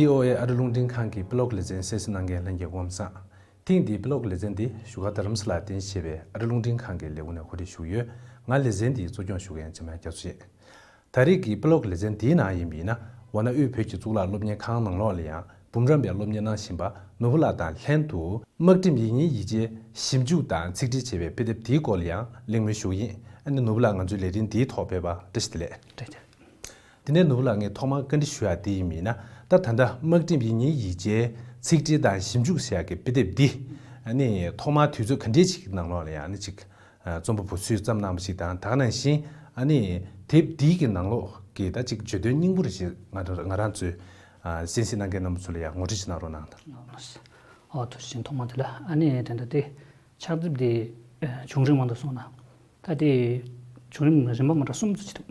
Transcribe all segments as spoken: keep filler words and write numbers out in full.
ཨེ་ཨ་རི་རླུང་འཕྲིན་ཁང་གི་དཔེ་ཀློག་ལེ་ཚན་གསན་གཟིགས་གནང་མཁན་ལྷན་རྒྱས་སྐུ་ཁམས་བཟང་། ཐེངས་འདིའི་དཔེ་ཀློག་ལེ་ཚན་འདི་བཞུགས་སྒར་རྡ་རམ་ས་ལར་རྟེན་གཞི་བྱས་པའི་ཨ་རི་རླུང་འཕྲིན་ཁང་གི་ལས་ཁུངས་ནས་གོ་སྒྲིག་ཞུས་ཡོད། ང་ལེ་ཚན་འདིའི་གཙོ་སྐྱོང་ཞུ་མཁན་འཇམ་དབྱངས་རྒྱ་མཚོ་ཡིན། ད་རེས་ཀྱི་དཔེ་ཀློག་ལེ་ཚན་འདིའི་ནང་ཡིན་པ་ཡིན་ན། ཝཱ་ཎ་དབུས་བོད་ཀྱི་གཙུག་ལག་སློབ་གཉེར་ཁང་ནང་ལོགས་ལ་ཡང་འབུམ་རམས་པའི་སློབ་གཉེར་གནང་བཞིན་པ་ནོར་བུ་ལགས་དང་ལྷན་དུ། དམག་ཁྲིམས་ཡིག་རྙིང་ཡིག་ཆའི་ཞིབ་འཇུག་དང་ཚིག་འགྲེལ་བྱས་པའི་དཔེ་དེབ་དེའི་སྐོར་ལ་ཡང་གླེང་མོལ་ཞུ་གི་ཡིན། ཨ་ནི་ནོར་བུ་ལགས་ང་ཚོའི་ལས་རིམ་འདིའི་ཐོག་ཕེབས་པར་བཀྲ་ཤིས་བདེ་ལེགས། བཀྲ་ཤིས་བདེ་ལེགས། དེ་ནས་ནོར་བུ་ལགས་ངས་ཐོག་མར་བཀའ་འདྲི་ཞུ་ཡག་དེ་ཡིན་མིན་ན། ད་ད་ལྟ་དམག་ཁྲིམས་ཡིག་རྙིང་ཡིག་ཆའི་ཚིག་འགྲེལ་དང་ཞིབ་འཇུག་ཟེར་ཡག་གི་དཔེ་དེབ་འདི། ཨ་ནི་ཐོག་མར་དུས་ཚོད་ག་འདྲའི་ཞིག་ནང་ལོགས་ལ་ཡང་ཨ་ནི་ཅིག་རྩོམ་པ་པོ་ཚོས་བརྩམས་གནང་བ་ཞིག་དང་། ད་ག་ནང་བཞིན་ཨ་ནི་དེབ་འདིའི་གི་ནང་ལོགས་ཀྱི་ད་ཅིག་བརྗོད་དོན་སྙིང་པོ་རེ་ཞིག་ང་རང་ང་རང་ཚོའི་གསན་གཟིགས་གནང་མཁན་རྣམ་པ་ཚོ་ལ་ཡང་ངོ་སྤྲོད་ཅིག་གནང་རོགས་གནང་དང་། ཨོ་ཐུགས་རྗེ་ཆེ། ཐོག་མ་དེ་ལ་ཨ་ནི་དེ་འདྲ་དེ་ཕྱག་དེབ་དེ་བྱུང་རིམ་མང་དུ་སོང་ན། ད་དེ་བྱུང་རིམ་རིམ་པ་མ་འདྲ་གསུམ་ཙམ་ཅིག་འདུག་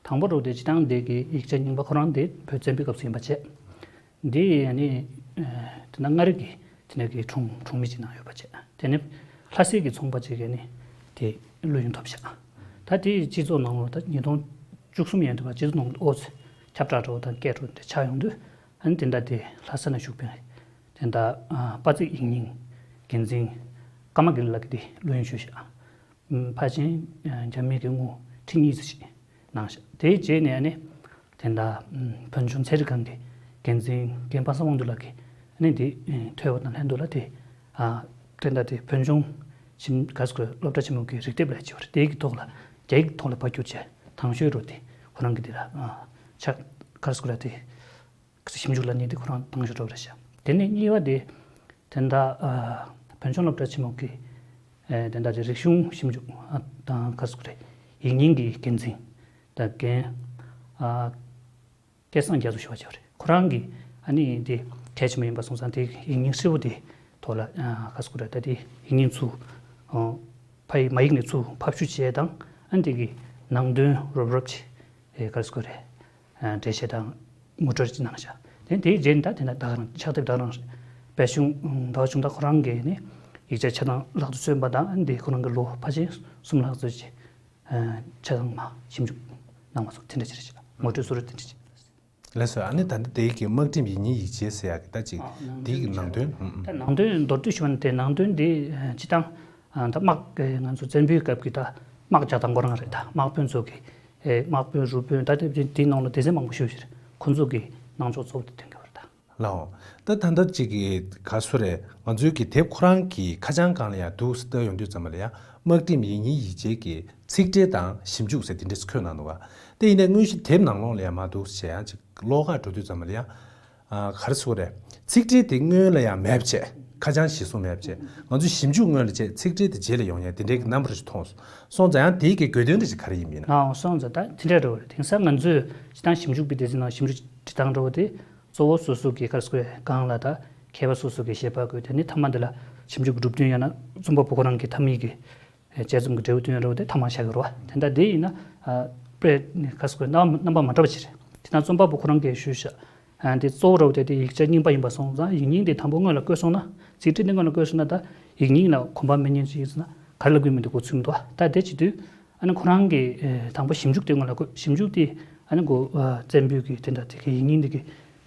དང་པོ་རུ་དེ་སྤྱི་བཏང་དེ་གི་ཡིག་ཆ་རྙིང་པ་ཁོ་རང་དེ་བོད་བཙན་པོའི་སྐབས་སུ་ཡིན་པ་བྱས། འདི་ཡ་ནི་དེ་ན་མངའ་རིས་ཀྱི་དེ་ནས་ཀྱི་གྲོང་གྲོང་མི་ཅིག་ནང་ཡོད་པ་བྱས། དེ་ནས་ལྷ་སའི་གི་ཚོང་པ་ཅིག་གིས་ནི་དེ་བློ་ཡུན་ཐོབ་བཞག་ད་དེ་སྤྱི་ཚོགས་ནང་ལོགས་ད་ཉིས་སྟོང་བཅུ་གསུམ་ཡན་དུ་བ་སྤྱི་ཚོགས་ནང་ལོགས་ཨོ་ཙི་ཁྱབ་བསྒྲགས་འགྲོ་དང་སྐད་འགྲོ་དེ་ཆགས་ཡོང་དུས། ཨ་ནི་དེ་འདྲ་དེ་ལྷ་ས་ནས་བཞུགས་པའི་དེ་འདྲ་དཔའ་རྩལ་ཡིག་རྙིང་འགན་འཛིན་ཀརྨ་དགེ་ལེགས་ལགས་ཀྱིས་དེ་བློ་ཡུན་ཞུས་བཞག་ཕལ་ཆེར་རྒྱ་མི་གི་དངུལ་ཁྲི་གཉིས་ཙམ་ཞིག་གནང་ཤག་དེའི་རྗེས་ནས་ནི་དེ་འདྲ་བོད་ལྗོངས་ཚན་རིག་ཁང་གི་འགན་འཛིན་རྒན་པ་སངས་དབང་འདུས་ལགས་ཀྱིས་ནི་དེ་ཐོས་པ་དང་ལྷན་དུ་ལ་དེ་དེ་འདྲ་དེ་བོད་ལྗོངས་ཆེན་ག་ཟེར་དགོས་སློབ་གྲྭ་ཆེན་མོ་གི་རིགས་དེབ་ལ་བྱས་པ་རེད། དེའི་གི་ཐོག་ལ་རྒྱ་ཡིག་ཐོག་ལ་ཕབ་བསྒྱུར་བྱས་དང་ཤོས་རུ་དེ་ཁོ་རང་གི་དེ་ལ་ཕྱག་ག་ཟེར་དགོས་ར་དེ། ཞིབ་འཇུག་ལ་ནི་དེ་ཁོ་རང་དང་ཞུ་འགྲོ་རེད་ཤག་དེ་ནས་གཉིས་པ་དེ་དེ་འདྲ་བོད་ལྗོངས་སློབ་གྲྭ་ཆེན་མོ་གི་དེ་འདྲ་དེ་རིག་གཞུང་ཞིབ་འཇུག་དང་ག་ཟེར་དགོས་རེད། ཡིག་རྙིང་གི་འགན་འཛིན་དང་རྒན་སྐལ་བཟང་རྒྱ་མཚོ་ཞུ་བ་བྱས་པ་རེད། ཁོ་རང་གིས་ཨ་ནི་དེ་གལ་ཆེན་པོ་ཡིན་པ་སོང་ཙང་དེ་ཡིག་རྙིང་ཧྲིལ་པོ་དེ་ཐོག་ལ་ག་ཟེར་དགོས་རེད། ད་དེ་ཡིག་རྙིང་ཚུར་ཕ་ཡིག་མ་ཡིག་ནས་ཚུར་ཕབ་བཤུས་བྱས་དང་ཨ་ནི་དེ་གི་ནང་དོན་རོབ་རོབ་ཅིག་ག་ཟེར་དགོས་རེད། འགྲེལ་བཤད་དང་ངོ་སྤྲོད་ཅིག་གནང་ཤག་དེ་དེའི་རྗེས་ནི་ད་དེ་ན་ད་ག་རང་ཕྱག་དེབ་ད་ག་རང་རེད། དཔལ་གཞུང་ཟླ་བ་ཆུང་བདག་ཁོ་རང་གིས་ནི་ཡིག་ཆ་ཆ་ཚང་ལག་ཏུ་སོན་པ་དང་འདི་ཁོ་རང་གི་ལོ་ཕལ་ཆེར་གསུམ་ལྷག་ཙམ་ཅིག་ཆ་ཚང་མ་ཞིབ་འཇུག་གནང་བ་སོགས་དེ་འདྲ་ཅིག་རེད་ཤག་ངོ་སྤྲོད་སོ་རེད་དེ་འདྲ་ཅིག་ལགས་སོ། ཨ་ནི་ད་ལྟ་དེའི་གི་དམག་ཁྲིམས་ཡིག་རྙིང་ཡིག་ཆའི་ཟེར་ཡག་གི་ད་ཅིག་དེའི་གི་ནང་དོན། ད་ནང་དོན་མདོར་བསྡུས་ཞུ་བ་ནི་དེ་ནང་དོན་འདི་སྤྱི་བཏང་ད་དམག་ང་ཚོ་བཙན་པོའི་སྐབས་ཀྱི་ད་དམག་རྒྱག་སྟངས་ཁོ་རང་རེད། ད་དམག་དཔོན་ཚོ་གི་དམག་དཔོན་རུ་དཔོན་ད་དེ་དེའི་ནང་ལ་སྡེ་ཚན་མང་པོ་ཞིག་ཡོད་ཤག་ཁོ་ཚོ་གི་གནང་ཕྱོགས་གཙོ་བོ་དེ་སྟོན་གྱི་ཡོད་རེད་ད། ལའོ། ད་ད་ལྟ་ཅིག་གི་ག་ཚོད་རེད། ང་ཚོའི་གི་དེབ་ཁོ་རང་གི་ཁ་བྱང་སྒང་ལ་ཡང་འདུག་ལྟ་ཡོང་དུས་ཙམ་པ་ལ་ཡང་དམག་ཁྲིམས་ཡིག་རྙིང་ཡིག་ཆའི་གི་ཚིག་འགྲེལ་དང་ཞིབ་འཇུག་ཟེར་དེ་འདྲས་འཁོད་གནང་འདུག་ག་དེ་ཡིན་ནའི་དངོས་གཞི་དེབ་ནང་ལོགས་ལ་ཡང་མ་འདུག་ཟེར་ཡང་ཅིག་ཀློག་ག་འགྲོ་དུས་ཙམ་པ་ལ་ཡང་། ཨ། ག་རེ་ཟེར་དགོས་རེད། ཚིག་འགྲེལ་དེ་སྔོན་ལ་ཡང་མེད་པ་བྱས། ཁ་བྱང་གཞིར་བཟུང་མེད་པ་བྱས། ང་ཚོས་ཞིབ་འཇུག་སྔོན་ལ་བྱས། ཚིག་འགྲེལ་དེ་རྗེས་ལ་ཡོང་ཡ་དེ་འདྲའི་གི་རྣམ་པ་རེ་ཞིག་མཐོང་སོང་། སོང་ཙང་ཡང་དེའི་གི་དགོས་དོན་རེ་ཞིག་ག་རེ་ཡིན་མིན་ན། ཨང་། སོང་ཙང་ད་དེ་འདྲ་རེད་པ། དེང་སང་ང་ཚོས་སྤྱིར་བཏང་ཞིབ་འཇུག་པའི་སྡེ་ཚན་ནང་ཞིབ་འཇུག་བྱེད་སྟངས་འདྲ་བོ་དེ་གཙོ་བོ་སོ་སོ་གི་ག་རེ་ཟེར་དགོས་རེད། སྒང་ལ་ད་མཁས་པ་སོ་སོ་གི་བཞེད་པ་དགོས། དེ་ནས་མཐའ་མ་འདི་ལ་ཞིབ་འཇུག་གི་གྲུབ་དོན་ཡང་ན་རྩོམ་པ་པོ་ཁོ་རང་གི་མཐའ་མའི་གི་དཔྱད་རྩོམ་གྱི་འབྲས་བུ་སྟོན་ཡ་འདྲ་བོ་དེ་མཐའ་མར་བཞག་གི་རེད་པ། དེ་འདྲ་དེ་ཡིན་ན་ཨ། དཔེ་ནི་ག་རེ་ཟེར་དགོས་རེད། རྣམ་པ་མ་འདྲ་བ་ཅིག་རེད། དེ་ན་རྩོམ་པ་པོ་ཁོ་རང་གིས་ཞུས་ཤག་ཨ། འདི་གཙོ་བོ་ར་བ་དེ་དེ་ཡིག་ཆ་རྙིང་པ་ཡིན་པ་སོང་ཙང་ཡིག་རྙིང་དེ་དང་པོ་སྔོན་ལ་བཀོད་སོང་ན། ཚིག་འགྲེལ་དེ་སྔོན་ལ་བཀོད་སོང་ན་ད་ཡིག་རྙིང་ལ་གོམས་པ་མེད་མཁན་ཅིག་ཡིན་ཟེར་ན་ག་རེ་ལབ་དགོས་མིན་དེ་གོ་ཚུད་མི་འདུག་ད་དེ་བྱེད་དུས་ཨ་ནི་ཁོ་རང་གིས་ཨེ། དང་པོ་ཞིབ་འཇུག་དེ་སྔོན་ལ་བཀོད། ཞིབ་འཇུག་དེ་ཨ་ནི་གོ་ཨ། བཙན་པོའི་གི་དེ་འདྲ་དེ་གི་ཡིག་རྙིང་དེ་གི་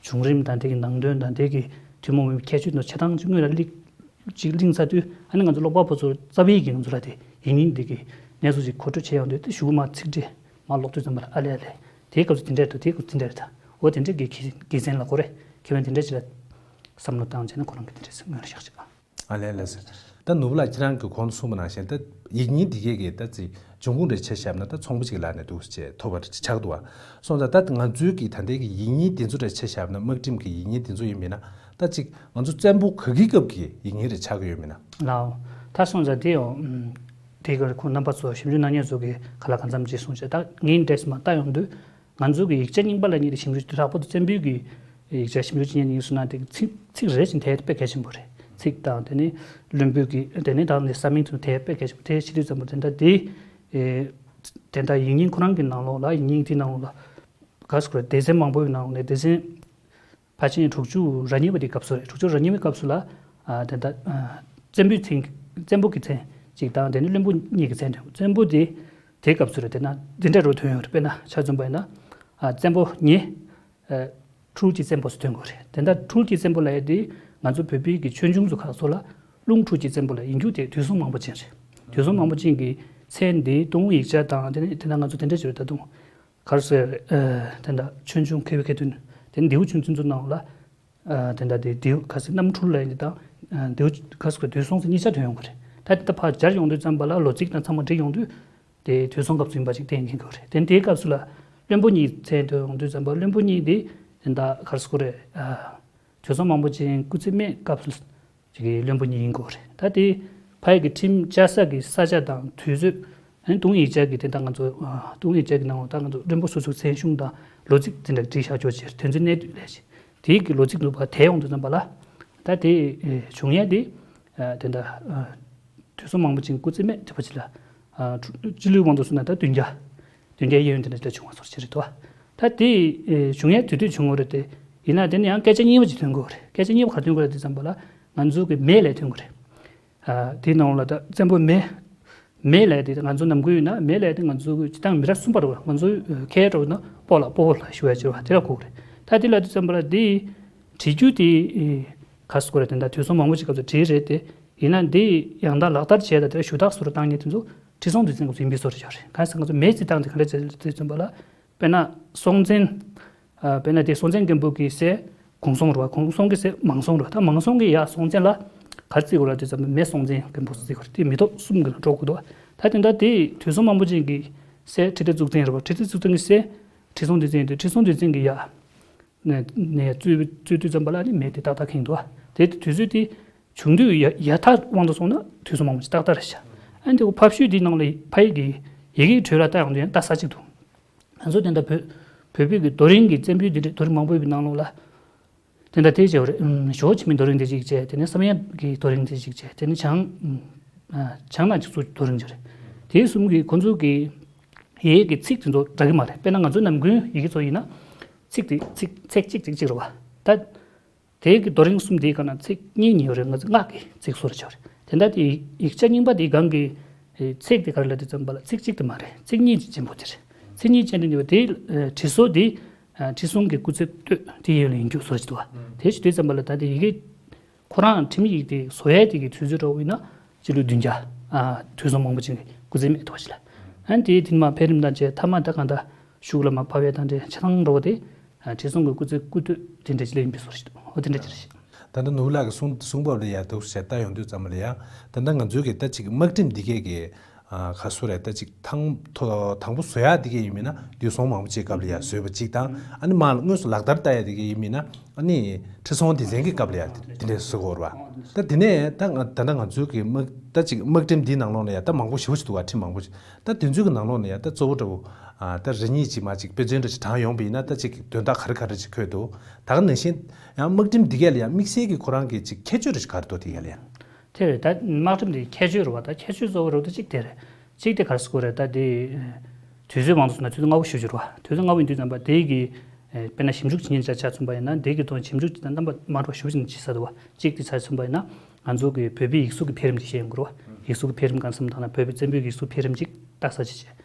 བྱུང་རིམ་དང་དེ་གི་ནང་དོན་དང་དེ་གི་ཐུན་མོང་མ་ཡིན་པའི་ཁྱད་ཆོས་དང་ཆ་ཚང་ཅིག་སྔོན་ལ་གླེང་ཅིག་གླེང་ཚར་དུས་ཨ་ནི་ང་ཚོ་ཀློག་པ་པོ་ཚོ་རྩ་བའི་གི་ང་ཚོ་ལ་དེ་ཡིག་རྙིང་དེ་གི་གནས་ཚུལ་ཅིག་མཁོ་སྤྲོད་བྱེད་ཡོང་དུས་དེ་གཞུག་གུ་མར་ཚིག་འགྲེལ་མར་ཀློག་དུས་ཙམ་པ་ལ་ཨ་ལས་ཨ་ལས། དེའི་སྐབས་སུ་དེ་འདྲ་རེད་འདུག་དེའི་སྐབས་སུ་དེ་འདྲ་རེད་ད། འོ་དེ་འདྲ་གི་དགེ་དགེ་མཚན་ལ་གོ་རེད། ཁྱེད་རང་དེ་འདྲ་ཅིག་ལ་བསམ་བློ་བཏང་བྱས་ན་ཁོ་རང་གི་དེ་འདྲ་ཟེར་སྔོན་ལ་བཞག་ཅིག་ཨ་ལས་ལས་ཟེར། ད་ནོར་བུ་ལགས་ཁྱེད་རང་གིས་གོང་དུ་གསུངས་པ་ནང་བཞིན་ད་ཡིག་རྙིང་འདི་གས་ཀྱི་ད་ཅིག་འབྱུང་ཁུངས་རེ་ཆ་བཞག་ན་ད་ཚོང་པ་ཅིག་ལག་ནས་འདུག་ཅེས་ཐོབ་པ་ཆགས་འདུག་བ། སོང་ཙང་ད་ང་ཚོའི་གི་ད་ལྟའི་གི་ཡིག་རྙིང་འདི་ཚོ་རེ་ཆ་བཞག་ན་དམག་ཁྲིམས་ཀྱི་ཡིག་རྙིང་འདི་ཚོ་ཡིན་མིན་ན་ད་ཅིག་ང་ཚོ་བཙན་པོ་ག་གི་སྐབས་ཀྱི་ཡིག་རྙིང་རེ་ཆགས་ཀྱི་ཡོད་མིན་ན། ལའོ། ད་སོང་ཙང་དེ་ཡང་དེ་གར་ཁོང་རྣམ་པ་ཚོ་ཞིབ་འཇུག་གནང་མཁན་ཚོ་གིས་ག་ལ་གང་འཚམ་ཅིག་གསུངས་བྱས། ད་ངའི་འགྲེལ་བཤད་མ་བལྟ་ཡོང་དུས། ང་ཚོ་གི་ཡིག་ཆ་རྙིང་པ་ལ་ཉིད་དུ་ཞིབ་འཇུག་དེ་ལྷག་པར་དུ་བཙན་པོའི་གི་ཡིག་ཆ་ཞིབ་འཇུག་བྱེད་མཁན་ཡིན་སོང་ན་དེ་ཚིག་ཚིག་རེ་བཞིན་དེ་དཔེ་གལ་ཆེན་པོ་རེད། ཚིག་དང་དེ་ནས་བླུན་པོའི་གི་དེ་ནས་དང་ནི་ས་མིང་ཚོ་དེ་དཔེ་གལ་ཆེན་པོ་དེ་བྱེད་དུས་ཙམ་པ་དེ་འདྲ་དེ་ཨེ། དེ་འདྲ་ཡིག་རྙིང་ཁོ་རང་གི་ནང་ལོགས་ལ་ཡིག་རྙིང་དེའི་ནང་ལོགས་ལ་ག་ཟེར་དགོས་རེད། སྡེ་ཚན་མང་པོའི་ནང་ལོགས་ནས་སྡེ་ཚན་ཕལ་ཆེར་དྲུག་ཅུ་རེ་གཉིས་པ་དེའི་སྐབས་སུ་རེད། དྲུག་ཅུ་རེ་གཉིས་པའི་སྐབས་སུ་ལ་ཨ། དེ་འདྲ་ཨ། བཙན་པོའི་ཚིག་བཙན་པོ་གི་མཚན་གཅིག་དང་དེ་ནས་བློན་པོ་གཉིས་ཀྱི་མཚན་དོན། བཙན་པོ་དེ་དེའི་སྐབས་སུ་རེད། དེ་ན་འདི་འདྲ་རུ་ཐོན་ཡོང་རེད། དཔེར་ན་ཆ་མཚོན་པ་ཡིན་ན་ཨ། བཙན་པོ་ཉེ། ཨ། འཁྲུལ་གྱི་བཙན་པོ་ཟེར་ཐོན་དགོས་རེད། དེ་འདྲ་འཁྲུལ་གྱི་བཙན་པོ་ལབ་ཡ་དེ་ང་ཚོ་བོད་པའི་གི་ཆོས་འབྱུང་ཚོ་ཁག་ཚོ་ལ་རླུང་འཁྲུག་གི་བཙན་པོ་ལབ་ཡིན་རྒྱུ་དེ་དུས་གསུམ་མང་པོ་ཅན་རེད། དུས་གསུམ་མང་པོ་ཅན་གྱི་མཚན་དེ་ཏུན་ཧོང་ཡིག་ཆ་དང་དེ་ནས་དེ་འདྲ་ང་ཚོ་དེ་འདྲ་ཅིག་རེད། ད་དུང་ག་རེ་ཟེར། ཨ། དེ་འདྲ་ཆོས་འབྱུང་མཁས་པའི་མཁས་བཙུན་དེ་ནས་ལྡེའུ་ཆོས་བཙུན་ཚོ་ནང་ལ། ཨ། དེ་འདྲ་དེ་ལྡེའུ་ག་ཟེར་རྣམ་འཕྲུལ་ལབ་ཡ་དེ་དང་། ཨ། ལྡེའུ་ག་ཟེར་དུས་གསུམ་ཟེར་གཉིས་ཆ་ཐོན་ཡོང་གི་རེད། ད་དེ་ད་ཕར་སྦྱར་ཡོང་དུས་ཙམ་པ་ལ་ལོ་ཚིགས་དང་ཚང་མ་འགྲིག་ཡོང་དུས། དེ་དུས་གསུམ་སྐབས་སུ་ཡིན་པ་ཅིག་བསྟན་གྱིན་ཡོད་རེད། དེ་དེའི་སྐབས་སུ་ལ་བློན་པོ་གཉིས་མཚན་ཐོན་ཡོང་དུས་ཙམ་པ་བློན་པོ་གཉིས་དེ་དེ་འདྲ་ག་རེ་ཟེར་དགོས་རེད། ཨ། དུས་གསུམ་མང་པོ་ཅན་སྐུ་ཚེ་སྨད་སྐབས་སུ་ཅིག་གི་བློན་པོ་གཉིས་ཡིན་དགོས་རེད། ད་དེ་ཕ་ཡི་གི་ཁྲིམས་བཅའ་ས་གི་ས་ཆ་དང་དུས་ཚོད། ཨ་ནི་ཏུན་ཧོང་ཡིག་ཆ་གི་དེ་ད་ང་ཚོ། ཨ། ཏུན་ཧོང་ཡིག་ཆ་གི་ནང་ལ་ད་ང་ཚོ་བློན་པོ་སོ་སོའི་མཚན་གཞུང་དང་ལོ་ཚིགས་དེ་འདྲ་བྲིས་བཞག་ཆོག་ཅེས་དོན་ཚན་གནད་བསྡུས་ལས་ཅིག་དེའི་གི་ལོ་ཚིགས་ནུབ་པ་དེ་ཡོང་དུས་ཙམ་པ་ལ། ད་དེ་བྱུང་ཡ་དེ། ཨ། དེ་འདྲ། ཨ། དུས་གསུམ་མང་པོ་ཅན་སྐུ་ཚེ་སྨད་དེ་པ་ཅིག་ལ། ཨ། སྤྱི་ལོའི་དབང་དུ་སོང་ན་ད་བདུན་བརྒྱ། བདུན་བརྒྱའི་གཡས་གཡོན་དེ་འདྲ་ཅིག་ལ་བྱུང་བ་སོགས་ཅིག་རེད་དོ། ད་དེ་བྱུང་ཡ་དེ་དུས་བྱུང་བ་རེད་དེ། ཡིན་ན་དེ་ནས་ཡང་སྐད་ཆ་གཉིས་པ་ཅིག་ཐོན་དགོས་རེད། སྐད་ཆ་གཉིས་པ་ག་རེ་ཐོན་དགོས་རེད་དེ་ཙམ་པ་ལ་ང་ཚོ་གི་མེ་ལབ་ཐོན་དགོས་རེད། ཨ། དེའི་ནང་ལ་ད་བཙན་པོ་མེ། མེ་ལབ་དེ་ང་ཚོ་ནམ་རྒྱུན་ཡིན་ན་མེ་ལབ་དེ་ང་ཚོ་གི་སྤྱིར་བཏང་མི་རབས་གསུམ་པ་རེད་བ། ང་ཚོ་ཁ་ཡར་འགྲོ་ན་སྤོ་ལགས་སྤོ་བོ་ལགས་ཞུ་ཡ་ཅིག་རེད་བ། དེ་ལ་གོ་གི་རེད། ད་དེ་ལབ་དུས་ཙམ་པ་ལ་དེ་བྲིས་རྒྱུ་དེ་ག་རེ་ཟེར་དགོས་རེད། དེ་འདྲ་དུས་གསུམ་མང་པོ་ཅིག་སྐབས་སུ་བྲིས་རེད་དེ། ཡིན་ན་དེ་ཡང་དག་ལག་བསྟར་བྱས་དང་དེ་ལ་ཞུ་དག་བཟོ་འདྲ་བཏང་མཁན་དེ་ཚོ་ཁྲི་སྲོང་ལྡེ་བཙན་སྐབས་སུ་ཡིན་པའི་བཟོ་འདྲ་ཅིག་རེད། གང་ཟེར་ང་ཚོ་མེ་རྩེ་བཏང་དེ་ག་འདྲ་བྱས་དུས་ཙམ་པ་ལ། དཔེར་ན་སྲོང་བཙན། ཨ། དཔེར་ན་དེ་སྲོང་བཙན་སྒམ་པོ་གི་སྲས་གུང་སྲོང་རེད་བ། གུང་སྲོང་གི་སྲས་མང་སྲོང་རེད་བ། ད་མང་སྲོང་གི་ཡ་སྲོང་བཙན་ལ་ག་རེ་བརྩི་དགོས་རེད་དེ་ཙམ་པ་མེ་སྲོང་བཙན་སྒམ་པོ་བརྩི་དགོས་རེད། དེ་མེ་ཏོག་གསུམ་གྱི་ནང་འགྲོ་དགོས་འདུག་ད་དེ་འདྲ་དེ་དུས་གསུམ་མང་པོ་ཅན་གྱི་སྲས་ཁྲི་ལྡེ་གཙུག་བརྩན་རེད་བ། ཁྲི་ལྡེ་གཙུག་བརྩན་གྱི་སྲས་ཁྲི་སྲོང་ལྡེ་བཙན་ཡིན་དུས་ཁྲི་སྲོང་ལྡེ་བཙན་གྱི་ཡ། ནས་ནས་བཙུགས་བཙུགས་དུས་ཙམ་པ་ལ་ནི་མེ་དེ་ཏག་ཏག་ཁེངས་འདུག་དེ་དུས་ཚོད་དེ་བྱུང་དུས་ཡ་ཡ་ཐག་དབང་དུ་སོང་ན་དུས་གསུམ་མང་པོ་ཅིག་ཏག་ཏག་རེད་ཤག་ཨ་ནི་དེ་ཕབ་ཤུལ་དེའི་ནང་ལ་ཕ་ཡི་གི་ཡི་གེའི་འགྲོས་ལ་ལྟ་ཡོང་དུས་ཡང་ད་ས་གཅིག་འདུག་ང་ཚོ་དེ་འདྲ་བོད་བོད་པའི་གི་རྡོ་རིང་གི་བཙན་པོའི་འདི་འདྲའི་རྡོ་རིང་མང་པོ་ཡོད་པའི་ནང་ལོགས་ལ། དེ་འདྲ་དེ་བྱས་པ་རེད། ཨུམ། ཞོ་ཆི་མིན་རྡོ་རིང་དེ་གཅིག་བྱས། དེ་ནས་བསམ་ཡས་ཀྱི་རྡོ་རིང་དེ་གཅིག་བྱས། དེ་ནས་བྱང་། ཨུམ། ཨ། བྱང་ན་གཅིག་སུ་རྡོ་རིང་ཅིག་རེད། དེའི་གསུམ་གྱི་ཁོ་ཚོ་གི་ཡི་གེ་གི་ཚིག་དེ་ཚོ་འདྲ་གི་མ་རེད། དཔེར་ན་ང་ཚོའི་ནམ་རྒྱུན་ཡི་གེ་ཚོ་ཡིན་ན། ཚིག་དེ་ཚིག་ཚེག་གཅིག་ཅིག་གཅིག་རེད་བ། ད། དེའི་གི་རྡོ་རིང་གསུམ་དེའི་སྒང་ན་ཚེག་གཉིས་གཉིས་ཡོད་རེད། ང་ཚོ་སྔགས་ཀྱི་ཚིག་སོགས་རེ་ཆགས་རེད། དེ་འདྲ་དེ་ཡིག་ཆ་རྙིང་པ་དེའི་སྒང་གི་ཚེག་དེ་ག་རེ་ལབ་དུས་ཙམ་པ་ལ་ཚེག་གཅིག་དེ་མ་རེད། ཚེག་གཉིས་ཅན་པོ་དེ་རེད། ཚེག་གཉིས་ཅན་དེ་ནི་དེའི་བྲིས་སྲོལ་དེ་ཁྲི་སྲོང་གི་སྐུ་ཚེ་སྟོད་དེ་ཡོད་ལ་ཡིན་རྒྱུ་བཟོ་ཅིག་འདུག་བ། དེ་ཞིག་དུས་ཙམ་པ་ལ་ད་དེ་ཡི་གེ་ཁོ་རང་ཁྲིམས་ཡིག་དེ་བཟོ་ཡས་དེ་གི་དུས་ཚོད་འདྲ་བོ་ཡིན་ན་སྤྱི་ལོ་བདུན་བརྒྱ། དུས་གསུམ་མང་པོ་ཅན་གྱི་སྐུ་ཚེ་སྨད་དུ་བ་ཞིག་ལ། ཨ་ནི་དེའི་དེ་ནི་མ་འཕེལ་རིམ་དང་བཅས་མཐའ་མ་ད་གང་ལྟར་གཞུག་ལ་མ་བབས་ཡས་དང་འབྲེལ་ཆ་ཚང་འགྲོ་བ་དེ། ཨ། ཁྲི་སྲོང་གི་སྐུ་ཚེ་སྐུ་སྟོད་དེ་འདྲ་ཅིག་ལ་ཡིན་པའི་བཟོ་ཞིག་འདུག་འོ་དེ་འདྲ་ཅིག་རེད་ཤག་ད་ལྟ་ནོར་བུ་ལགས་ཀྱིས་གསུང་གསུང་བབ་ལ་ཡ་འདུག་ཞེས་ལྟ་ཡོང་དུས་ཙམ་པ་ལ་ཡ། ད་ལྟ་ང་ཚོའི་གི་ད་ཅིག་དམག་ཁྲིམས་འདི་གས་ཀྱི། ཨ། ག་ཚོད་རེད། ད་ཅིག་དང་ཐོ་དང་པོ་བཟོ་ཡག་འདི་གས་ཡིན་མིན་ན་དུས་གསུམ་མང་པོ་ཅིག་སྐབས་ལ་ཡ་བཟོས་པ་ཅིག་དང་། ཨ་ནི་མར་དངོས་སུ་ལག་བསྟར་བསྟར་ཡག་འདི་གས་ཡིན་མིན་ན་ཨ་ནི་ཁྲི་སྲོང་ལྡེ་བཙན་གྱི་སྐབས་ལ་ཡ་དེ་འདྲས་བཟོ་དགོས་རེད་བ། ད་དེ་ནས་ད་ང་ད་ལྟ་ང་ཚོའི་གི་དམག་ད་ཅིག་དམག་ཁྲིམས་འདིའི་ནང་ལོགས་ལ་ཡ་ད་མང་པོ་ཞེ་པོ་ཅིག་འདུག་བ། ཁྲིམས་མང་པོ་ཅིག་ད་དེ་ཚོའི་གི་ནང་ལོགས་ནས་ཡང་ད་གཙོ་བོ་འདྲ་བོ། ཨ། ད་རེ་གཉིས་ཅིག་མ་ཅིག་དཔེ་མཚོན་འདྲ་ཅིག་དྲངས་ཡོང་པ་ཡིན་ན་ད་ཅིག་དོན་དག་ག་རེ་ག་རེ་ཅིག་འཁོད་འདུག་ད་ག་ནང་བཞིན་ཡང་དམག་ཁྲིམས་འདི་གས་ལ་ཡང་དམིགས་བསལ་གྱི་ཁོ་རང་གི་ཅིག་ཁྱད་ཆོས་རེ་ཅིག་ག་རེ་འདུག་དེ་གས་ལ་ཡང་། དེ་རེད། ད་དམག་ཁྲིམས་འདི་ཁྱད་ཆོས་རེད་བ། ད་ཁྱད་ཆོས་གཙོ་བོ་རེད་བ། ད་གཅིག་དེ་རེད། གཅིག་དེ་ག་རེ་ཟེར་དགོས་རེད། ད་དེ་དུས་ཚོད་མང་དུ་སོང་ན་དུས་ཚོད་སྔ་པོ་ཞེ་པོ་ཅིག་རེད་བ། དུས་ཚོད་སྔ་པོ་ཡིན་དུས་ཙམ་པ་དེ་གི། ཨེ། དཔེར་ན་ཞིབ་འཇུག་བྱེད་མཁན་ཆ་ཆ་མཚོན་པ་ཡིན་ན་འདི་གི་ཐོག་ཞིབ་འཇུག་བྱེད་ན་རྣམ་པ་མ་འདྲ་བ་ཞེ་པོ་ཅིག་བྱེད་ས་འདུག་བ། གཅིག་དེ་ཆ་མཚོན་པ་ཡིན་ན་ང་ཚོ་གི་བོད་པའི་ཡིག་གཟུགས་ཀྱི་འཕེལ་རིམ་ཅིག་ཤེས་ཡོང་དགོས་རེད་བ། ཡིག་གཟུགས་ཀྱི་འཕེལ་རིམ་གང་བསམ་བཏང་ན་བོད་པའི་བཙན་པོའི་ཡིག་གཟུགས་འཕེལ་རིམ་ཅིག་བལྟ་ས་ཅིག་བྱས།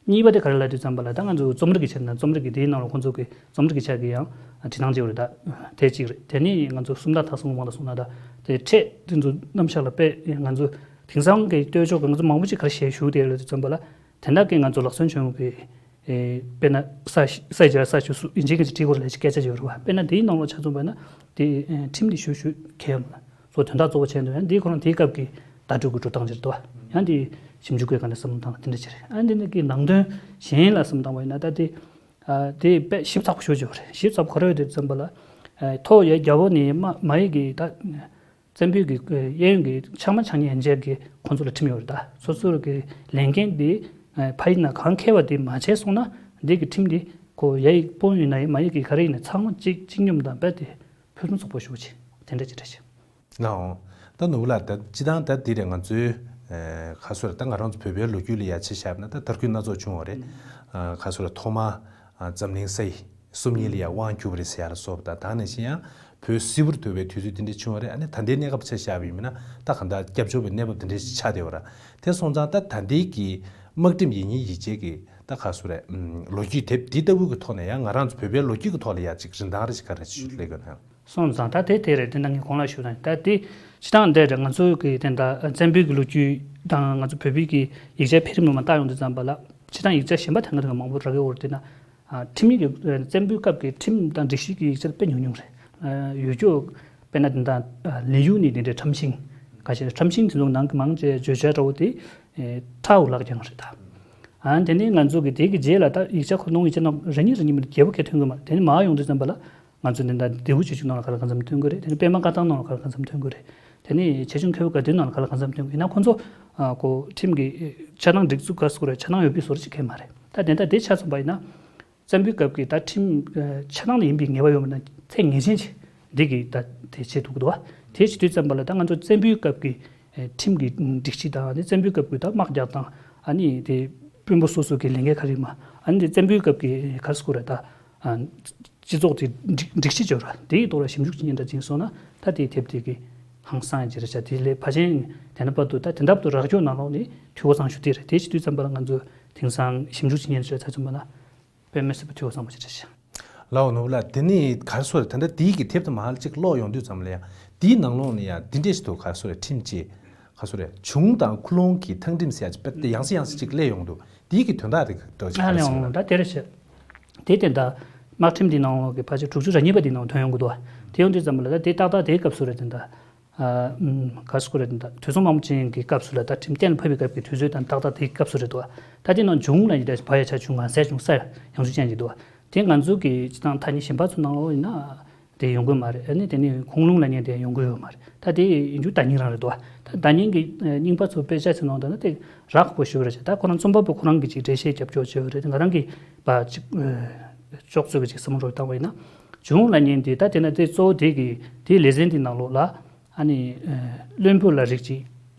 གཉིས་པ་དེ་ག་རེ་ལབ་དུས་ཙམ་པ་ལ་ད་ང་ཚོ་རྩོམ་རིག་གི་ཆ་ནས་རྩོམ་རིག་གི་དེའི་ནང་ལ་ཁོང་ཚོ་གི་རྩོམ་རིག་གི་ཆ་གི་ཡང་བྲིས་སྟངས་ཅིག་ཡོད་རེད། ད་དེ་གཅིག་རེད། དེ་ནས་ང་ཚོ་སུམ་རྟགས་མཐའ་གསུམ་གྱི་དབང་དུ་སོང་ན་ད་དེ་ཕྲད་དེ་ཚོ་རྣམ་གཞག་ལ་དཔེ་ང་ཚོ་དེང་སང་གི་ལྟོས་ཆོག་གི་ང་ཚོ་མང་པོ་ཅིག་ག་རེ་བྱས་བཞུགས་དེ་ལབ་དུས་ཙམ་པ་ལ་དེ་འདྲ་གི་ང་ཚོ་ལག་སོན་བྱུང་གི། ཨེ། དཔེར་ན་ས་ས་ཡི་རྗེས་ལ་ས་ཆུ་སུ་ཡིན་ཅིག་གི་ཅིག་བྲིས་དགོས་རེད་ཅིག་སྐད་ཆ་ཅིག་ཡོད་རེད་བ། དཔེར་ན་དེའི་ནང་ལོགས་ཆ་མཚོན་པ་ཡིན་ན་དེ། ཨེ། ཁྲིམས་དེ་ཞུ་ཞུ་གལ་ཡོད་མ་རེད། སོ་དོན་དག་གཙོ་བོ་བྱས་འདུག་ཡང་འདིའི་ཁོ་རང་དེའི་སྐབས་ཀྱི་བརྡ་སྤྲོད་ཀྱི་འགྲོ་སྟངས་ཅིག་རེད་དོ། ཡང་འདི་ཞིབ་འཇུག་སྐོར་ག་འདྲ་བསམ་བློ་བཏང་ན་དེ་འདྲ་ཅིག་རེད། ཨ་འདི་ནི་གི་ནང་དོན་གཞན་ལ་བསམ་བློ་བཏང་བ་ཡིན་ན་ད་དེ། ཨ། དེ་དཔེ་ཞིབ་ཚགས་པོ་ཞེ་པོ་ཅིག་རེད། ཞིབ་ཚགས་པོ་ག་རེ་ཡོད་དེ་བསམ་པ་ལ། ཨ། ཐོག་ཡ་རྒྱལ་པོ་ནས་མ་མ་ཡི་གི་ད་བཙན་པོའི་གི་གཡས་གཡོན་གྱི་ཕྱག་དམར་ཕྱག་གཉིས་ཡན་ཆད་ཀྱི་ཁོང་ཚོ་ལ་ཁྲིམས་ཡོད་རེད། ད་སོ་སོ་གི་ལས་འགན་དེ་ཕ་ཡི་ན་གང་འཁེལ་བ་དེ་མ་བྱས་སོང་ན་འདི་གི་ཁྲིམས་དེ་ཁོ་ཡ་ཡི་དཔོན་ཡིན་ན་ཡང་མ་ཡི་གི་ག་རེ་ཡིན་ན་ཚང་མ་གཅིག་གཅིག་སྙོམས་དང་རྦད་དེ་ཕུན་སུམ་ཚོགས་པོ་ཞེ་པོ་ཅིག་དེ་འདྲ་ཅིག་རེད་ཤག་ལའོ། ད་ནོར་བུ་ལགས་ད་སྤྱི་བཏང་ད་འདི་རེད། ང་ཚོའི་ཨེ་ཁ་སོ་རེད། ད་ང་རང་ཚོ་བོད་པའི་ལོ་རྒྱུས་ལ་ཡ་ཆ་བཞག་ན་ད་དར་རྒུད་སྣ་ཚོགས་བྱུང་བ་རེད། ཨ་ཁ་སོ་རེད། ཐོག་མ་ཨ་འཛམ་གླིང་ས་ཡི་སུམ་གཉིས་ལ་ཡ་དབང་བསྒྱུར་བ་རེད་ཟེར་ཡ་ལ་སོགས་པ་དང་། ད་ནང་བཞིན་ཡང་བོད་སིལ་བུར་དོར་བའི་དུས་ཚོད་དེ་འདྲ་བྱུང་བ་རེད། ཨ་ནི་ད་ལྟའི་གནས་སྐབས་ཆ་བཞག་པ་ཡིན་ན་ད་གང་ལྟར་སྐྱབས་བཅོལ་བའི་གནས་བབ་དེ་འདྲ་ཞིག་ཆགས་བསྡད་པ་རེད། དེ་སོང་ཙང་ད་ད་ལྟའི་གི་དམག་ཁྲིམས་ཡིག་རྙིང་ཡིག་ཆའི་གི་ ད་ག་སུ་རེད། ཨམ། ལོ་རྒྱུས་དེབ་འདི་ལྟ་བུ་གི་ཐོག་ནས་ཡང་ང་རང་ཚོ་བོད་པའི་ལོ་རྒྱུས་ཀྱི་ཐོག་ལ་ཡ་ཅིག་རིན་ཐང་རེ་ཞིག་ག་རེ་ཞིག་སླེབས་ཡོད་ན། སོང་ཙང་ད་དེ་དེ་རེད། དེ་འདྲ་ངས་གོང་ལ་ཞུས་དང་ད་དེ་སྤྱི་བཏང་འདྲ་འདྲ་ང་ཚོ་གི་དེ་འདྲ་བཙན་པོའི་གི་ལོ་རྒྱུས་དང་ང་ཚོ་བོད་པའི་གི་ཡིག་ཆའི་འཕེལ་རིམ་ལ་མ་བལྟ་ཡོང་དུས་ཙམ་པ་ལ་སྤྱི་བཏང་ཡིག་ཆ་གཞན་པ་ད་ག་ད་ག་མང་པོ་རག་གི་ཡོད་རེད། དེ་ན་ཨ། ཁྲིམས་ཡིག་གི་བཙན་པོའི་སྐབས་ཀྱི་ཁྲིམས་དང་སྒྲིག་གཞི་གི་ཡིག་ཆ་དཔེ་ཉུང་ཉུང་རེད། ཨ། ཡུལ་ཕྱོགས་དཔེར་ན་དེ་འདྲ་ལི་ཡུལ་ནས་དེ་འདྲའི་ཁྲམ་ཤིང་ག་ཞེས་ཁྲམ་ཤིང་དེ་ཚོ་ནང་གི་མང་ཆེ་བརྗོད་བྱ་འདྲ་བོ་དེ་ཁྲའོ་ལགས་ཀྱང་རེད་ད། ཨ། དེ་ནས་ང་ཚོ་གི་དེ་གི་རྗེས་ལ་ད་ཡིག་ཆ་ཁོ་ནོང་ཡིག་ཆ་ནང་རེ་གཉིས་རེ་གཉིས་མིན་རྒྱལ་པོ་གས་ཐོན་གི་མ་རེད། དེ་ནས་མར་ཡོང་དུས་ཙམ་པ་ལ་ང་ཚོ་འདི་འདྲ་ལྡེའུ་ཆེ་ཆུང་ནང་ལ་ག་ལ་གང་འཚམ་ཐོན་གི་རེད། དེ་ནས་པད་མ་བཀའ་ཐང་ནང་ལ་ག་ལ་གང་འཚམ་ཐོན་གི་རེད། དེ་ནས་ཆེ་ཆུང་ཁེ་བོ་དགའ་སྟོན་ནང་ལ་ག་ལ་གང་འཚམ་ཐོན་གི་ཡིན་ན་ཁོ་ཚོ་ཨ། ཁོ་ཁྲིམས་ཀྱི་ཆ་ནང་སྒྲིག་འཛུགས་ག་སུ་རེད་ཆ་ནང་ཡོད་པའི་བཟོ་འདྲ་ཅིག་གས་མ་རེད། ད་དེ་འདྲ་དེ་ཆ་མཚོན་པ་ཡིན་ན། བཙན་པོའི་སྐབས་ཀྱི་ད་ཁྲིམས་ཆ་ནང་ལ་ཡིན་པའི་ངེས་པ་ཡོད་མིན་ན་ཚད་ངེས་ཅན་ཅིག་འདི་གི་ད་དེ་བྱེད་ཐུབ་ཀྱི་འདུག་བ། དེ་བྱེད་དུས་ཙམ་པ་ལ་ད་ང་ཚོ་བཙན་པོའི་སྐབས་ཀྱི་ཁྲིམས་ཀྱི་སྒྲིག་གཞི་དང་ཨ་ནི་བཙན་པོའི་སྐབས་ཀྱི་ད་དམག་རྒྱག་སྟངས་ཨ་ནི་དེ་དཔོན་པོ་སོ་སོ་གི་ལས་འགན་ག་རེ་མ་ཨ་ནི་དེ་བཙན་པོའི་སྐབས་ཀྱི་ག་རེ་ཟེར་དགོས་རེད་ད། སྤྱི་ཚོགས་དེ་སྒྲིག་སྒྲིག་གཞི་སྦྱོར་བ་དེའི་ཐོག་ལ་ཞིབ་འཇུག་ཅིག་སྙན་གྲགས་ཅིག་སོང་ན་ད་དེའི་དེབ་དེ་གི་ཧང་སང་ཡང་ཅི་རེད་བྱ་དེ་ལས་ཕལ་ཆེན་དེ་ན་བར་དུ་ད་དེ་འདྲ་བར་དུ་རག་ཆོག་ནང་ལོགས་ནས་འཐུས་སྒོ་ཚང་ཤོས་དེ་རེད། དེ་བྱེད་དུས་ཙམ་པ་ལ་ང་ཚོ་དེང་སང་ཞིབ་འཇུག་ཅིག་སྙན་གྲགས་ཚ་ཚུན་པ་ན་དཔེ་མི་སྲིད་པ་འཐུས་སྒོ་ཚང་པོ་ཅིག་རེད་ཤག་ལའོ་ནོར་བུ་ལགས་དེ་ནི་ག་རེ་ཟེར་དགོས་རེད། ད་ལྟ་དེའི་གི་དེབ་དེ་མར་ཅིག་ཀློག་ཡོང་དུས་ཙམ་ལ་ཡང་དེའི་ནང་ལོགས་ནས་ཡང་དེ་འདྲས་ཞིག་འདུག་ག་རེ་ཟེར་དགོས་རེད། ཁྲིམས་ཀྱི་ག་རེ་ཟེར་དགོས་རེད། གཞུང་དང་ཁུ་ལུང་གི་ཐང་ཁྲིམས་ཟེར་ཡ་ཅིག་དཔེ་དེ་ཡང་སེ་ཡང་སེ་ཅིག་སླེབས་ཡོང་འདུག་དེའི་གི་དོན་དག་དེ་འདྲ་ཅིག་ག་རེ་ཟེར་དགོས་རེད། ད་དེ་རེད་ཤག་དེ་དེ་འདྲ་དམག་ཁྲིམས་དེ་ནང་ལོགས་ཀྱི་ཕལ་ཆེར་དྲུག་ཅུ་རེ་གཉིས་པ་དེ་ནང་ཐོན་ཡོང་གི་འདུག་དེ་ཡོང་དུས་ཙམ་པ་ལ་ད་དེ་ཏག་ཏག་དེའི་སྐབས་སུ་རེད་དེ་འདྲ། ཨ། ཨུམ། ག་རེ་ཟེར་དགོས་རེད་དེ་འདྲ། དུས་ཚོད་མང་པོ་ཅན་གྱི་སྐབས་སུ་ལ་ད་ཁྲིམས་གཏན་ལ་ཕབ་པའི་སྐབས་ཀྱི་དུས་ཚོད་དང་ཏག་ཏག་དེའི་སྐབས་སུ་རེད་འདུག་ད་དེ་ནང་གཞུང་ལ་ཡི་དྭགས་བ་ཡ་ཆ་ཆུང་ང་སའི་ཆུང་ས་ཡ་ཡང་ཆུང་ཅན་གྱི་འདུག་དེ་ང་ཚོ་གི་སྤྱི་བཏང་ཐ་སྙད་གཞན་པ་ཚོ་ནང་ལོགས་ཡིན་ན་དེ་ཡོང་གི་མ་རེད། ཨ་ནི་དེ་ནི་ཁུངས་ལུང་ལ་ཉན་དེ་ཡོང་གི་ཡོད་མ་རེད། ད་དེ་ཡིན་རྒྱུ་ད་སྙིང་རང་རེད་འདུག་ད་ད་སྙིང་གི་རྙིང་པ་ཚོ་དཔེ་ཆ་ཚོ་ནང་ད་ན་དེ་རག་པོ་ཞུ་བ་རེད། ད་ཁོ་རང་རྩོམ་པ་པོ་ཁོ་རང་གི་ཅིག་འགྲེལ་བཤད་རྒྱབ་ཆོག་ཆོག་རེད། ང་རང་གི་བ་ཅིག་ཨ། ཅོག་ཙེ་གི་ཅིག་བསམ་བློ་བཏང་བ་ཡིན་ན་གཞུང་ལ་ཉན་དེ་ད་དེ་ན་དེ་གཙོ་བོ་དེ་གི་དེའི་ལེ་ཚན་དེ་ནང་ལོགས་ལ། ཨ་ནི། ཨ། བློན་པོ་ལ་རིགས་གཅིག་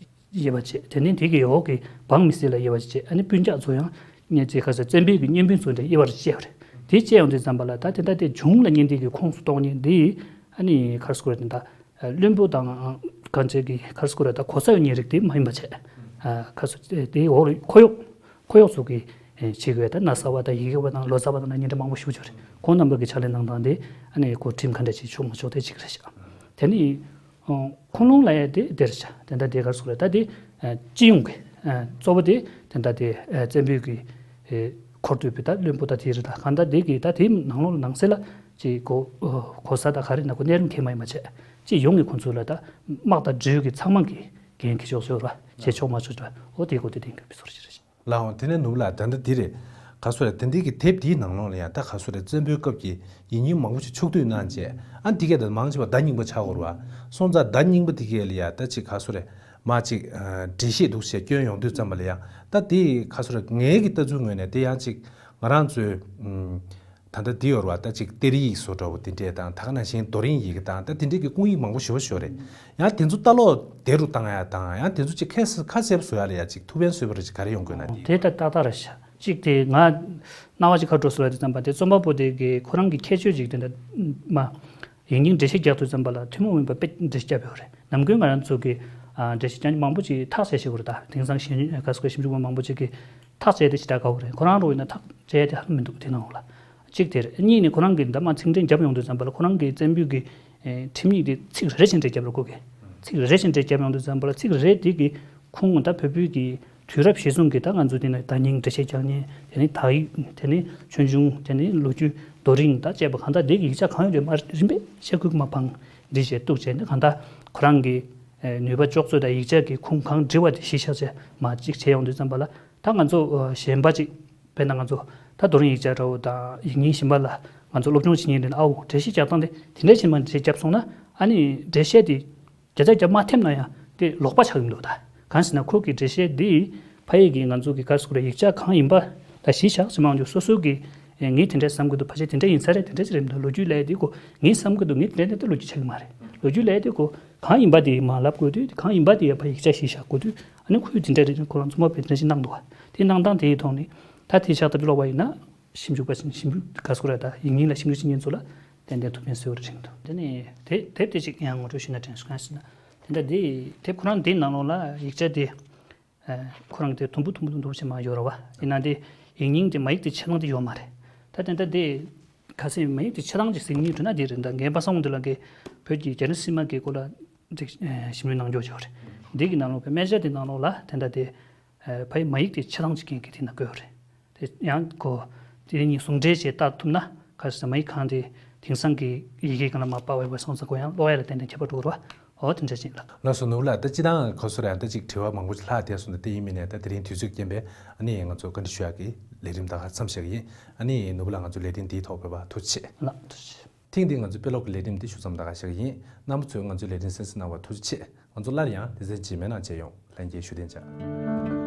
དབྱེ་བ་བྱས། དེ་ནས་དེ་གི་འོག་གི་འབངས་མི་སེར་ལ་དབྱེ་བ་བྱས། ཨ་ནི་སྤུན་ཀྱག་ཚོ་ཡང་ངས་ཅིག་ག་ཟེར་བཙན་པོའི་གི་གཉེན་སྤུན་ཚོ་འདྲ་དབྱེ་བ་བྱས་པ་རེད། དེ་བྱས་ཡོང་དུས་ཙམ་པ་ལ་ད་དེ་ད་དེ་གཞུང་ལ་ཉན་དེ་གི་ཁོངས་སུ་གཏོགས་ཉན་དེ་ཨ་ནི་ག་རེ་ཟེར་དགོས་རེད། དེ་ད་བློན་པོ་དང་གང་བྱས་གི་ག་རེ་ཟེར་དགོས་རེད། ད་གོ་ས་ཡོད་ཉན་རིགས་དེ་མ་ཡིན་པ་བྱས། ཨ། ག་རེ་ཟེར་དེའི་འོག་ལ་ཁོར་ཡུག་ཁོར་ཡུག་ཚོ་གི་བྱེད་དགོས་ད་ན་ཚ་བ་དང་ཡི་གེ་བ་དང་ལོ་ཙཱ་བ་དང་ཉན་འདྲ་མང་པོ་ཞུ་ཆོག་རེད། ཁོང་རྣམ་པ་གི་ཕྱག་ལས་གནང་སྟངས་དེ་ཨ་ནི་ཁོ་ཁྲིམས་ག་འདྲ་བྱེད་ཆོག་མ་ཆོག་དེ་གཅིག་རེད་ཤག་དེ་ནི། ཁུངས་ལུང་ལ་ཡ་དེ་དེར་བྱ་དེ་འདྲ་དེ་གར་སོང་རེད། ད་དེ་སྤྱི་ཡོངས་ཀྱི་གཙོ་བོ་དེ་དེ་འདྲ་དེ་བཙན་པོའི་གི་འཁོར་སྡོད་པའི་ད་བློན་པོ་ད་དེ་རེད། ད་གང་ལྟར་དེ་གི་ད་དེའི་ནང་ལོགས་ནང་གསེས་ལ་ཅིག་གོ་གོ་ས་ད་ག་རེ་ན་གོ་གནས་རིམ་ཁས་མ་ཡིན་མ་བྱས་སྤྱི་ཡོངས་ཀྱི་ཁོང་ཚོ་ལ་ད་དམག་དང་འབྲེལ་ཡོད་ཀྱི་ཚང་མ་གི་འགན་འཁྱེར་ཆོག་ཆོག་ར་བྱེད་ཆོག་མ་ཆོག་ད་འོ་དེ་གོ་དེ་བསྟན་དགོས་པའི་བཟོ་འདྲ་ཞིག་རེད། ལའང་དེ་ནས་ནུབ་ལ་ད་ལྟ་འདི་རེད། ག་སོ་རེད། དེ་འདི་གི་དེབ་འདིའི་ནང་ལོགས་ལ་ཡང་ད་ག་སོ་རེད། བཙན་པོའི་སྐབས་ཀྱི་ཡིག་རྙིང་མང་པོ་ཞིག་ཕྱོགས་བསྡུས་གནང་རྗེས་ཨ་འདི་གས་ད་མང་ཆེ་བ་ཟླ་རྙིང་པ་ཆགས་ཡོད་རེད་བ། སོང་ཙང་ཟླ་རྙིང་པ་འདི་གས་ལ་ཡང་ད་ཅིག་ག་སོ་རེད། མ་ཅིག་འགྲེལ་བཤད་འདུག་ཞེས་སྐྱོན་ཡོང་དུས་ཙམ་པ་ལ་ཡང་ད་དེ་ག་སོ་རེད། ངའི་གི་ལྟ་ཚུལ་ངོས་ནས་དེ་ཡང་ཅིག་ང་རང་ཚོའི་ད་ལྟ་འདི་ཡོད་རེད་བ། ད་ཅིག་གཏེར་ཡིག་བཟོ་འདྲ་བོ་དེ་འདྲས་དང་ད་ག་ནང་བཞིན་རྡོ་རིང་ཡི་གེ་དང་ད་དེ་འདྲས་ཀྱི་སྐུང་ཡིག་མང་པོ་ཞེ་པོ་ཞིག་ཡོད་རེད། ཡང་དེ་ཚོ་ལྟ་ཀློག་བདེ་རུ་བཏང་ཡ་དང་ཡང་དེ་ཚོ་ཅིག་ཁ་གསལ་ཁ་གསལ་པོ་བཟོ་ཡ་ལ་ཡ་ཅིག་ཐུགས་ཕན་གསོས་པ་རེད། ཅིག་ག་རེ་ཡོང་དགོས་ན་དེ། དེ་ད་ཏག་ཏག་རེད་ཤག་ཅིག་དེ་ང་རྣ་བ་ཅིག་ཁ་འགྲོ་སོང་ལ་དེ་ཙམ་པ་དེ་རྩོམ་པ་པོ་དེ་གི་ཁོ་རང་གི་ཁྱད་ཆོས་ཅིག་དེ་འདྲ་མ་ཡིག་རྙིང་འགྲེལ་བཤད་རྒྱག་དུས་ཙམ་པ་ལ་ཐུན་མོང་མིན་པ་དཔེ་འགྲེལ་བཤད་བརྒྱབ་ཡོད་རེད། ནམ་རྒྱུན་ང་རང་ཚོ་གི་ཨ་འགྲེལ་བཤད་རྒྱག་མཁན་མང་པོ་ཅིག་ཐག་བཅད་ཤེས་དགོས་རེད། ད་དེང་སང་ཞིབ་ག་སོ་ཞིབ་འཇུག་པ་མང་པོ་ཅིག་གིས་ཐག་བཅད་དེ་ཞེ་དྲག་དགའ་བོ་རེད། ཁོ་རང་རོ་ཡིན་ན་ཐག་བཅད་དེ་ཧ་མི་འདུག་དེ་ནང་ལ་གཅིག་དེ་རེད། གཉིས་ནི་ཁོ་རང་གིས་འདབ་མ་ཚིག་འགྲེལ་བརྒྱབ་ཡོང་དུས་ཙམ་པ་ལ་ཁོ་རང་གིས་བཙན་པོའི་གི་ཨེ་ཁྲིམས་ཡིག་དེ་ཚིག་རེ་རེ་བཞིན་འགྲེལ་བརྒྱབ་ར་གོ་གི། ཚིག་རེ་རེ་བཞིན་འགྲེལ་བརྒྱབ་ཡོང་དུས་ཙམ་པ་ལ་ཚིག་རེ་རེ་དེ་གི་ཁུངས་ད་བོད་བོད་ཀྱི་དུས་རབས་གཞི་བཟུང་གི་ད་ང་ཚོ་དེ་ནི་ད་སྙིང་འགྲེལ་བཤད་རྒྱག་མཁན་དེ་ནི་དག་ཡིག་དེ་ནི་ཆོས་འབྱུང་དེ་ནི་ལོ་རྒྱུས་རྡོ་རིང་ད་བཅས་པ་གང་ལྟར་དེ་གི་ཡིག་ཆ་གང་ཡོད་དེ་མ་རིམ་པས་ཤ་ཁུག་མ་བང་འདི་བྱས་གཏུགས་བྱས་ནས་གང་ལྟར་ཁོ་རང་གི་ནུས་པ་ལྕོགས་ཚོད་དང་ཡིག་ཆ་གི་ཁུངས་གང་འབྲི་བ་དེ་གཞི་བཞག་བྱས་མ་གཅིག་བྱས་ཡོང་དུས་ཙམ་པ་ལ་ད་ང་ཚོ་གཞན་པ་ཅིག་དཔེར་ན་ང་ཚོ་ད་རྡོ་རིང་ཡིག་ཆ་འདྲ་བོ་དང་ཡིག་རྙིང་གཞན་པ་ལ་ང་ཚོ་སློབ་སྦྱོང་བྱེད་མཁན་དེ་ནི་ཨའོ་འགྲེལ་བཤད་རྒྱག་སྟངས་དེ་དེ་འདྲ་བྱས་མ་འགྲེལ་བཤད་རྒྱབ་སོང་ན་ཨ་ནི་འགྲེལ་བཤད་དེ་བརྒྱ་ཆ་བརྒྱ་མ་ཐེབས་ན་ཡང་དེ་ལོག་པ་ཆགས་ཀྱི་མི་འདུག་ད་གང་ཟེར་ན་ཁོ་གི་འགྲེལ་བཤད་འདི་ཕ་ཡིག་གི་ང་ཚོ་གི་ག་རེ་ཟེར་དགོས་རེད། ཡིག་ཆ་གང་ཡིན་པ་ལ་གཞི་བཞག་ཟེར་མ་འོང་རྒྱུ་སོ་སོ་གི་ངས་དེ་འདྲ་བསམ་གི་འདུག་ཕལ་ཆེར་དེ་འདྲ་ཡིན་ས་རེད། དེ་འདྲ་ཅིག་རེད་མི་འདུག་ལོ་རྒྱུས་ལས་དེ་གོ་ངས་བསམ་གི་འདུག་ངས་དེ་འདྲ་དེ་ལོ་རྒྱུས་ཆགས་ཀྱི་མ་རེད། ལོ་རྒྱུས་ལས་དེ་གོ་གང་ཡིན་པ་དེ་མ་ལབ་དགོས་དུས་གང་ཡིན་པ་དེ་ཡ་ཕ་ཡིག་ཆ་གཞི་བཞག་དགོས་དུས་ཨ་ནི་ཁོས་དེ་འདྲ་རེད། ཁོ་རང་རྩོམ་པ་པོས་དེ་འདྲ་ཞིག་གནང་འདུག་བ། དེ་གནང་སྟངས་དེའི་ཐོག་ནས་ད་དེ་ཕྱག་བཏབ་ཀློག་པ་ཡིན་ན་ཞིབ་འཇུག་པ་ཞིབ་འཇུག་ག་ཟེར་དགོས་རེད། ད་ཡིག་རྙིང་ལ་ཞིབ་འཇུག་བྱེད་མཁན་ཚོ་ལ་ཏན་ཏན་ཐུགས་ཕན་གསོས་པ་རེད་དྲན་འདུག་དེ་ནས་དེ་དེབ་དེ་ཅིག་ཡང་ངོ་སྤྲོད་ཞུས་ན་དྲན་སོང་གང་ཟེར་ན་དེ་འདྲ་དེ་དེབ་ཁོ་རང་དེའི་ནང་ལོགས་ལ་ཡིག་ཆ་དེ་ཁོ་རང་དེ་དུམ་བུ་དུམ་བུ་དུམ་བུ་བྱས་མ་ཡོད་རེད་བ། ཡིན་ན་དེ་ ཡིག་རྙིང་དེ་མ་ཡིག་དེ་ཆགས་སྟངས་དེ་ཡོད་མ་རེད། ད་དེ་འདྲ་དེ་ཁ་སང་མ་ཡིག་དེ་ཆགས་སྟངས་ཅིག་གཟིགས་སྙིང་འདོད་ན་དེ་རེད། ད་རྒན་པ་སངས་དབང་འདུས་ལགས་ཀྱིས་བོད་ཀྱི་རྒྱལ་གླིང་སིལ་མ་གི་སྐོར་ལ་ཅིག་ཞིབ་འཇུག་གནང་ཕྱོགས་ཅིག་ཡོད་རེད། འདི་གི་ནང་ལོགས་པའི་སྨན་སྦྱར་དེ་ནང་ལོགས་ལ་དེ་འདྲ་དེ་ཕ་ཡི་མ་ཡིག་དེ་ཆགས་སྟངས་ཅིག་རྐྱེན་གྱིས་དེ་ན་བཀོད་ཡོད་རེད། དེ་ཡང་ཁོ་དེ་གཉིས་ཟུང་འབྲེལ་བྱས་བལྟ་ཐུབ་ན་ཁ་སང་མ་ཡིག་གང་དེ་དེང་སང་གི་ཡི་གེ་གང་ལ་མ་པ་བའི་བའི་སོང་ཙང་ཁོ་ཡང་ཀློག་ཡ་ལ་ཏན་ཏན་ཁྱད་པར་འགྲོ་གི་རེད་བ། འོ་དེ་འདྲ་ཅིག་ལགས། ལགས་སོ། ནོར་བུ་ལགས། ད་སྤྱིར་བཏང་ཁོ་ཚོ་རང་ད་ཅིག་དྲི་བ་མང་པོ་ཅིག་ལྷག་བསྡད་སོང་། ད་དེ་ཡིན་མིན་ནས་ད་དེ་རིང་དུས་ཚོད་རྐྱེན་པས་ཨ་ནི་ང་ཚོ་བཀའ་འདྲི་ཞུ་ཡག་གི་ལས་རིམ་ད་ག་མཚམས་བཞག་གི་ཡིན། ཨ་ནི་ནོར་བུ་ལགས་ང་ཚོ་ལས་རིམ་འདིའི་ཐོག་ཕེབས་པ་ཐུགས་རྗེ་ཆེ། ལགས་ཐུགས་རྗེ་ཆེ། ཐེངས་འདིའི་ང་ཚོ་དཔེ་ཀློག་གི་ལས་རིམ་འདི་ཞུ་མཚམས་ད་ག་བཞག་གི་ཡིན། རྣམ་པ་ཚོས་ང་ཚོའི་ལས་རིམ་གསན་གཟིགས་གནང་བར་ཐུགས་རྗེ་ཆེ། ང་ཚོ་སླར་ཡང་དེ་ཚེ་རྗེས་མའི་ནང་མཇལ་ཡོང་། ལྷན་རྒྱས་བཞུགས་གདན་འཇགས།